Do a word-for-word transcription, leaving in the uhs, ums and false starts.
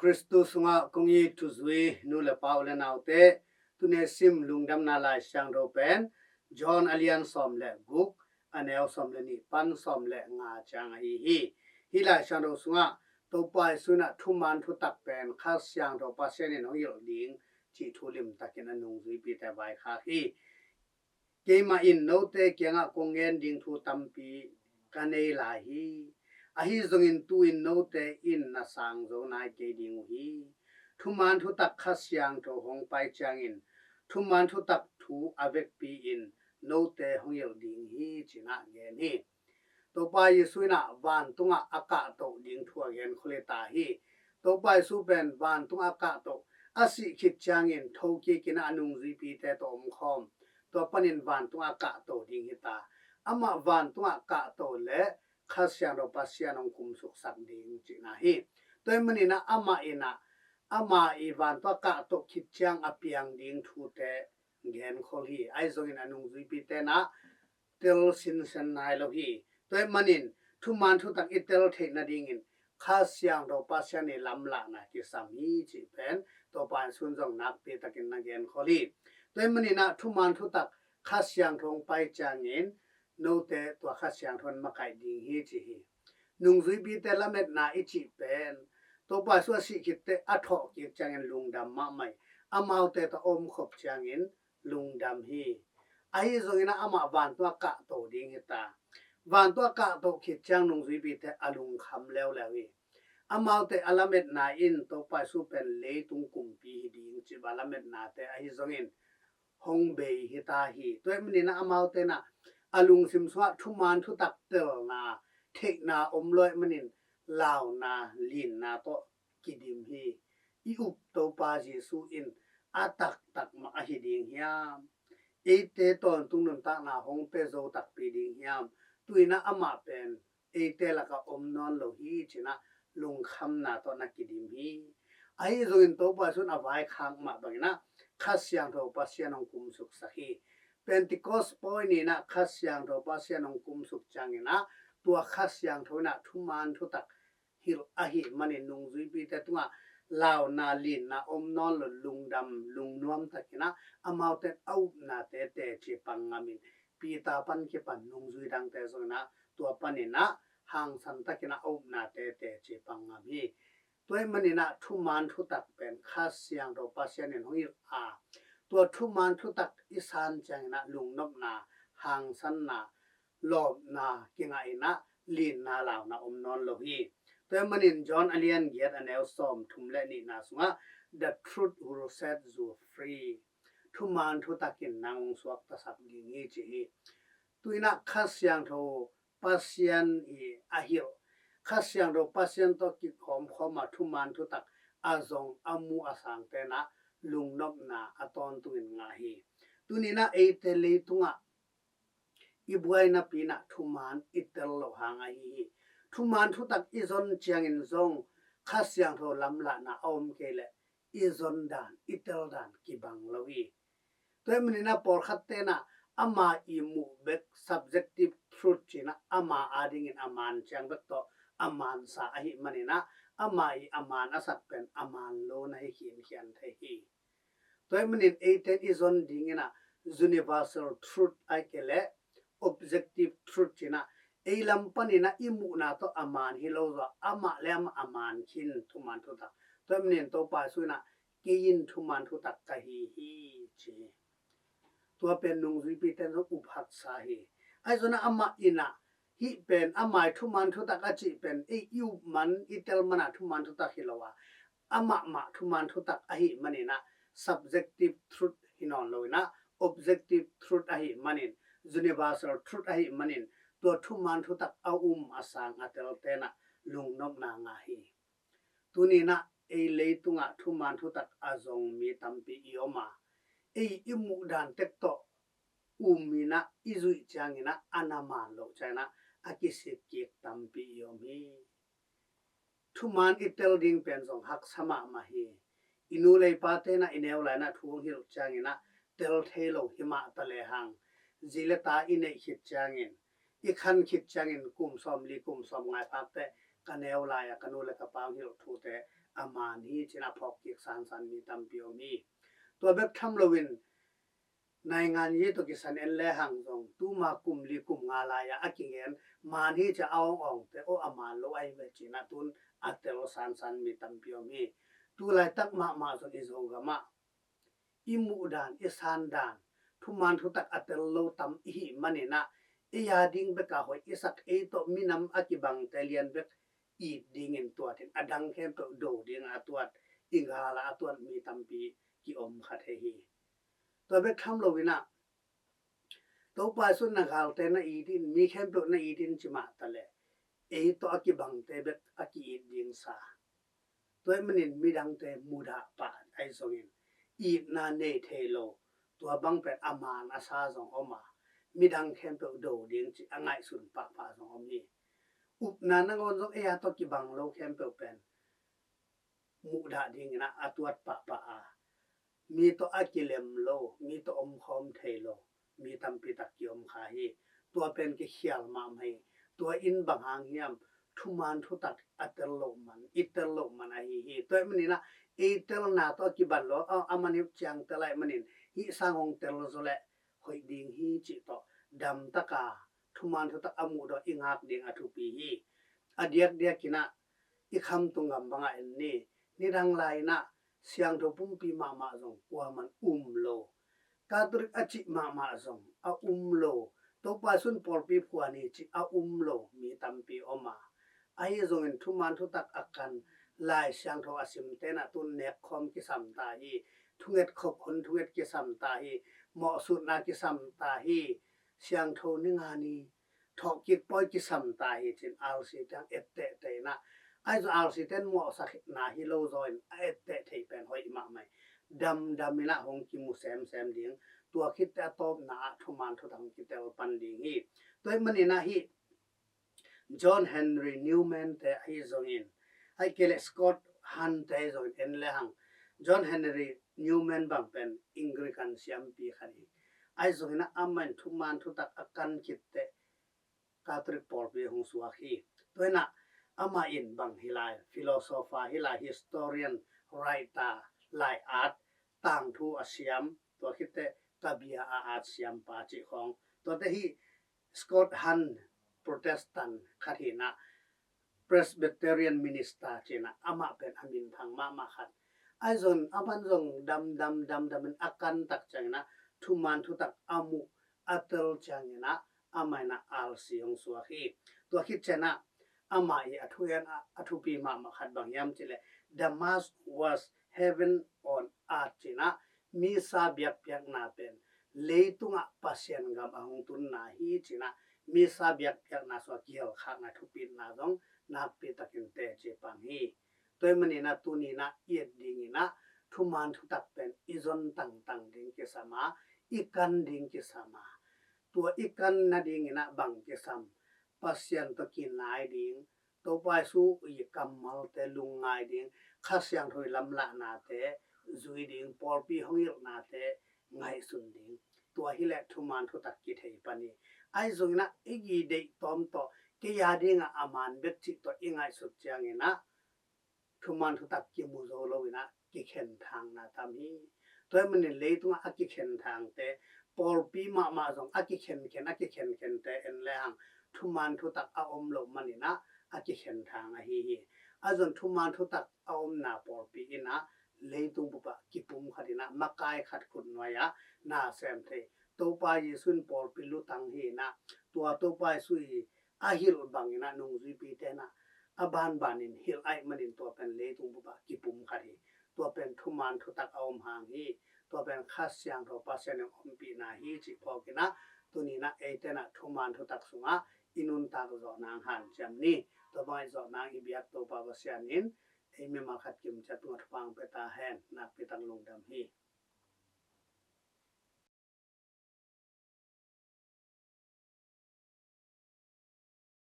Khristu sungah kong it thuzui nu le pa, u le naute, tuni sim lungdamna Lai Siangtho pen John a lian sawm le guk, a neu sawm le nih pan sawm le nga ciang ahi hi. Hih Lai Siangtho sungah Topa Jesu in ah thuman thutak pen Kha Siangtho Pasian in hong hilh ding cih thu limtakin a nungzuipite vaikhak hi. Keimah in note kiangah kong gen ding thu tampi ka nei lai hi. Ahi zongin tu-in note in na sang zo nai kei ding uh hi. Thuman thutak Kha Siangtho hong pai ciangin thuman thutak thu a vekpi-in note hong hilh ding hi, ci-in ah gen hi. Topa Jesu in ah vantungah a kahtoh ding thu a genkhol hi ta hi. Topa Jesu pen vantungah a kahtoh, a sih khit ciangin thokik in ah a nungzuipite tawh omkhawm, tua panin vantungah a kahtoh ding hi ta. Amah vantungah kahtoh leh Kha Siangtho Pasian hong kumsuksak ding cihna hi. Tua ahih manin ah amah in ah, ama i vantungah kahtoh khit ciang a piang ding thute genkhol hi. Ahi zongin a nungzuipite in ah tel sinsen nai lo hi. Tua ahih manin thuman thutak i tel theih nadingin Kha Siangtho Pasian i lamlahna kisam hi, cih pen Topa Jesu in zong nakpi takin na genkhol hi. Tua ahih manin ah thuman thutak Kha Siangtho hong pai ciangin note tua Kha Siangtho in makaih ding hi, ci hi. Nungzuipite lametna i cih pen Topa Jesu a sih khit teh a thawhkik ciangin lungdam mahmah hi. Amaute tawh a omkhop ciangin lungdam hi. Ahi zongin ah amah vantungah kahtoh ding hi ta. Vantungah kahtoh khit ciang nungzuipite a lungkham leuleu hi. Amaute a lametna in Topa Jesu pen leitung kumpi hi ding cih bang lametnate ahi zongin hong bei hi ta hi. Tua ahih manin ah amaute in ah a lungsim sungah thuman thutak telna, theihna om lo ahih manin launa, linna tawh kidim hi. I up Topa Jesu in a taktak mah ahi ding hiam? Eite tawntung nuntakna hong pia zo takpi ding hiam? Tu-in ah amah pen eite lakah om nawn lo hi, ci-in ah lungkhamna tawh na kidim hi. Ahi zongin Topa Jesu in a vaikhak mah bangin ah Kha Siangtho Pasian hong kumsuksak hi. Pentecost pawi ni-in ah Kha Siangtho Pasian hong kumsuk ciangin ah tua Kha Siangtho in ah thuman thutak hilh ahih manin nungzuipite tungah launa, linna om nawn lo, lungdam, lungnuam takin ah amaute a upnate teci pang ngamin Peter pan kipan nungzui dangte zong in ah tua panin ah hangsan takin ah a upnate teci pang ngam hi. Tua ahih manin ah thuman thutak pen Kha Siangtho Pasian in hong hilh a, tua thuman thutak i san ciangin ah lungnopna, hangsanna, lawpna kingah in ah linna, launa om nawn lo hi. Tua ahih manin John a lian giat, a neu sawm thum le nihna sungah, "The truth will set you free." Thuman thutak in nang hong suaktasak ding hi, ci hi. Tu-in ah Kha Siangtho Pasian i a hilh, Kha Siangtho Pasian tawh kikawmkhawm a thuman thutak a zong, a mu, a sangte in ah lungnopna a tawntungin ngah hi. Tuni-in ah eite leitungah i buainapi in ah thuman i tel loh hang ahi hi. Thuman thutak i zon ciangin zong Kha Siangtho lamlahna a om kei leh i zon dan, i tel dan kibang lo hi. Tua ahih manin ah pawlkhatte in ah ama i muh bek, subjective truth ci-in ah ama adingin a man ciang bek tawh a mansa ahih manin ah ama i a man a sak pen a man lo na hi khinkhian thei hi. Tua ahih manin eite in i zon dingin ah universal truth ahih kei leh objective truth ci-in ah ei lam panin ah i muhna tawh a man hi lo zaw, amah le amah a man khin thuman thutak. Tua ahih manin Topa Jesu in ah, "Kei in thuman thutak ka hi hi," ci hi. Tua pen nungzuipite in zong up haksa hi. Ahi zongin ah amah in ah hih pen ama i thuman thutak a cih pen ei i up man, i tel man a thuman thutak hi lo a, amah mah thuman thutak ahih manin ah subjective truth hi nawn lo in ah objective truth ahih manin, universal truth ahih manin tua thuman thutak a um, a sang, a telte in ah lungnopna ngah hi. Tuni-in ah ei leitungah thuman thutak a zong mi tampi i om a, ei i muh dan tek tawh um in ah i zuih ciangin ah a na man loh ciangin ah a kisikkik tampi i om hi. Thuman i tel ding pen zong haksa mahmah hi. I nu le i pate in ah i neu lai-in ah thu hong hilh ciangin ah tel thei lo hi mah ta lehang, zi le ta i neih khit ciangin, i khan khit ciangin kum sawmli, kum sawmnga i phak teh ka neu lai-a ka nu le ka pa hong hilh thute a man hi, ci-in a phawk kik sansan mi tampi om hi. Tua bek tham loin naingan yi tawh kisan en lehang zong tuma kum li kum nga lai-a a kingen man hi ci-a a awng awngte aw a man lo ahi ve ci-in a tun a tel sansan mi tampi om hi. Tu laitak mahmah zong i Zogam ah i muhdan i sandan thuman thutak a tel lo tam i hih manin ah ei a ding bek a hoih i sak, ei tawh minam a kibangte lian bek it dingin tuat in a dang khempeuh do ding a tuat, i gal a a tuat mi tampi ki om kha thei hi. Tua bek tham loin ah Topa Jesu in na galte na it in, mi khempeuh na it in ci mah taleh ei tawh a kibangte bek a ki-it ding sa. Tua ahih manin midangte mudah pah ahi zongin itna nei thei lo, tua bang pen a man a sa zong om a, midang khempeuh do ding ci a ngaihsun pahpah zong om hi. Upna nangawn zong ei a tawh kibang lo khempeuh pen muhdah dingin ah a tuat pahpah a, mi tawh a kilem lo, mi tawh omkhawm thei lo mi tampi tak ki om kha hi. Tua pen kikhial mahmah hi. Tua in bang hang hiam? Thuman thutak a tel loh man, i tel loh man ahi hi. Tua ahih manin ah ei telna tawh a kiban lo, a, a man hi ciang tel ahih manin hih sang hong tel zaw leh hoih ding hi cih tawh damtak a thuman thutak a muh dawh i ngak ding a thupi hi. A diakdiakin ah i khamtung gam bangah en ni. Nidang lai-in ah siangtho pumpi mahmah zong kuaman um lo, Catholic a cih mahmah zong a um lo, Topa Jesu in pawlpi phuan hi cih a um lo mi tampi om a, ahi zongin thuman thutak a kan, Lai Siangtho a simte in ah tun nekkhawm kisam ta hi, thunget khop hun thunget kisam ta hi, mawhsutna kisam ta hi, siangtho ni nga ni thawhkik pawi kisam ta hi ci-in R C te hong et tehteh in ah, ahi zong R C te in mawhsakna hi lo zaw in a etteh theih pen hoih mahmah hi. Damdam in ah hong kimu semsem ding, tua khit teh a tawpna ah thuman thutak hong kitel pan ding hi. Tua ahih manin ah hih John Henry Newman te ahi zongin, ahih kei leh Scott Hahn te ahi zongin en lehang, John Henry Newman bang pen Anglican siampi khat hi. Ahi zongin ah amah in thuman thutak a kan khit teh Catholic pawlpi hong suak hi. Tua in ah amah in bang hi lai, philosopher hi lai, historian, writer, lai at, tangthu a siam, tua khit teh kabia a at siampa cih khawng. Tuate hih Scott Hahn, Protestant khat hi in ah, Presbyterian minister ci-in ah amah pen a minthang mahmah khat. Ahi zongin aman zong damdam damdam in a kan tak ciangin ah thuman thutak a muh a tel ciangin ah amah in ah R C hong suak hi. Tua khit ciangin ah amah i a thugen a, a thupi mahmah khat bang hiam cih leh, "The Mass was heaven on earth," ci-in ah misa biakpiakna pen leitungah Pasian gam a hong tunna hi ci-in ah, misa biakpiakna sungah kihelkhakna thupitna zong nakpi takin teci pang hi. Tua ahih manin ah tuni in ah i et dingin ah thuman thutak pen i zon tangtang ding kisam a, i kan ding kisam a, tua i kan nadingin ah bang kisam? Pasian tawh kinai ding, Topa Jesu i kammalte lungngai ding, Kha Siangtho i lamlahnate zui ding, pawlpi hong hilhnate ngaihsun ding. Tua hi leh thuman thutak kithei pan hi. Ahi zongin ah i deih tawm tawh, kei a dingah a man bek cih tawh i ngaihsut ciangin ah thuman thutak kimu zo lo in ah kikhenthangna tam hi. Tua ahih manin leitungah a kikhenthangte, pawlpi mahmah zong a kikhenkhen, a kikhenkhente en lehang thuman thutak a om loh manin ah a kikhenthang ahi hi. Ahi zong thuman thutak a omna pawlpi in ah leitung bup ah kipumkhat in ah makai khat khutnuai ah na sem thei. Topa Jesu in pawlpi lutang hi in ah, tua Topa Jesu i a hilh bangin ah nungzuipite in ah a banbanin hilh ahih manin tua pen leitung bup ah kipumkhat hi. Tua pen thuman thutak a om hang hi. Tua pen Kha Siangtho Pasian in ompihna hi cih phawk in ah, tuni in ah eite in ah thuman thutak sungah i nuntak zawh nang hanciam ni. Tua bangah i zawh nang i biak Topa Pasian in ei mimal khat kimciat tungah thupha hong pia ta hen. Nakpi tak lungdam hi.